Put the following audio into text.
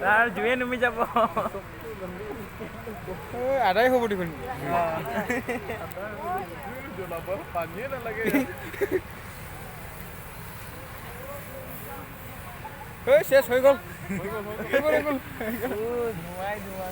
তাৰ জুয়ে নুমি যাব। আদায় হ'ব দেখোন। পানীয়ে নালাগে। শেষ হৈ গ'ল, হৈ গ'ল, হৈ গ'ল। ধোঁৱাই ধোঁৱা।